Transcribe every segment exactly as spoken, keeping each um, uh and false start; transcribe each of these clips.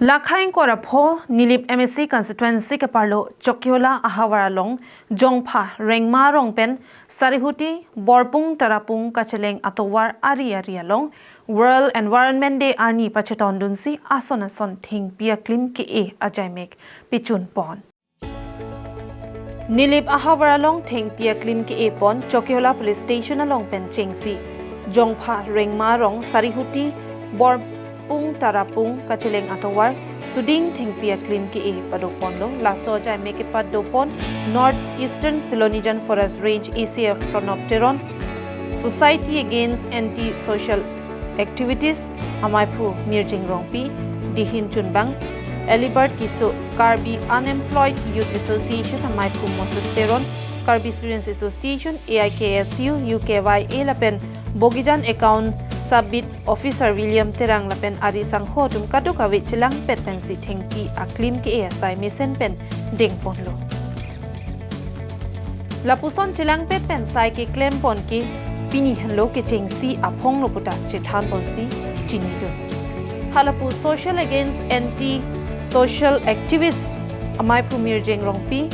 Lakha ingkoi ra pho Nilip M A C constituency keparlo Chokihola ahavar along Jongpha Rengma arong pen Sarihuti Borpung Tarapung kacheleng atovar ari ari along World Environment Day arni pachetondunsi ason ason thengpi aklim ke-e ajaimek pichun pon. Nilip ahavar along thengpi aklim ke-e pon Chokihola Police Station along pen chengsi Jongpha Rengma arong Sarihuti Borpung Tarapung kacheleng atovar suding thengpi aklim ke-e padoponlo. Laso ajaimek kepado pon North Eastern Silonijan Forest Range A C F Pranab Teron, Society Against Anti-Social Activities amaiphu Mirjing Rongpi, Dihin Chunbang, Alibert Tisso, Karbi Unemployed Youth Association amaiphu Moses Teron, Karbi Students Association, A I K S U, U K Y A lapen Bogijan Account Submit Officer William Terang lapen ari sangho atum kadokave chelangpet pensi thengpi aklim ke-e asai mesen pen dengponlo. Lapuson chelangpet pen sai keklem pon ke pini henlo kechengsi aphonglo puta chethan ponsi chinidun. Halapu Social Against Anti-Social Activist amaiphu Mirjing Rongpi,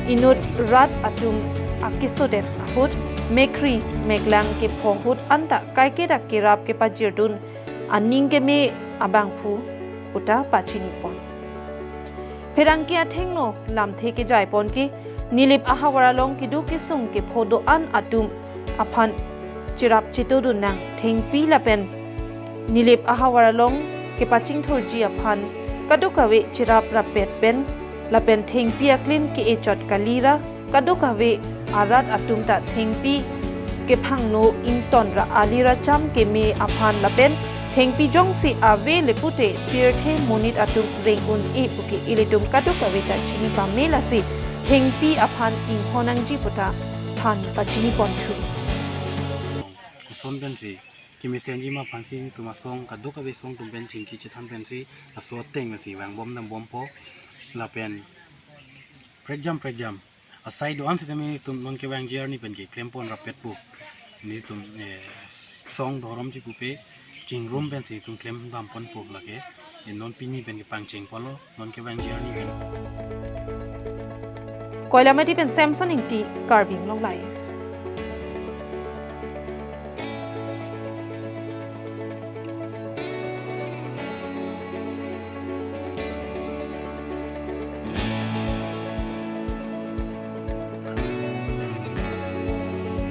inut rat atum akesodet ahut, mekkri meklang kepho ahut anta kaike dak kerap kepajirdun aning keme abangphu puta pachini pon. Pherangke athengno lamthe kejai pon ke Nilip ahavar along keduk kesung kepho do-an atum aphan cherap chetodun nang thengpi lapen Nilip ahavar along kepachingthurji aphan kadokave cherap rappet pen lapen thengpi aklim ke-e chot kalira kadokave arat atum ta thengpi kephangno ington ra alira cham keme aphan lapen thengpi jongsi ave le pute pirthe monit atum reng un-e pu ke ilitum kadokave ta chini pame lasi thengpi aphan inghon nangji puta than pachini ponthu. Koson pensi kemesenji ma aphansi netum asong kadokave asong atum pen chingki chethan pensi laso ateng pensi vangbom dambompo lapen prekjam prekjam asai do-an sitame netum non kevangji arni pen keklem pon rappetpo. Netum, eh, song dhorom chipupe chingrum pensi netum klem damponpo lake. Eh, non pini pen kepangcheng polo non kevangji arni pen. Koilamati pen Samson Ingti, Karbi Anglong Live.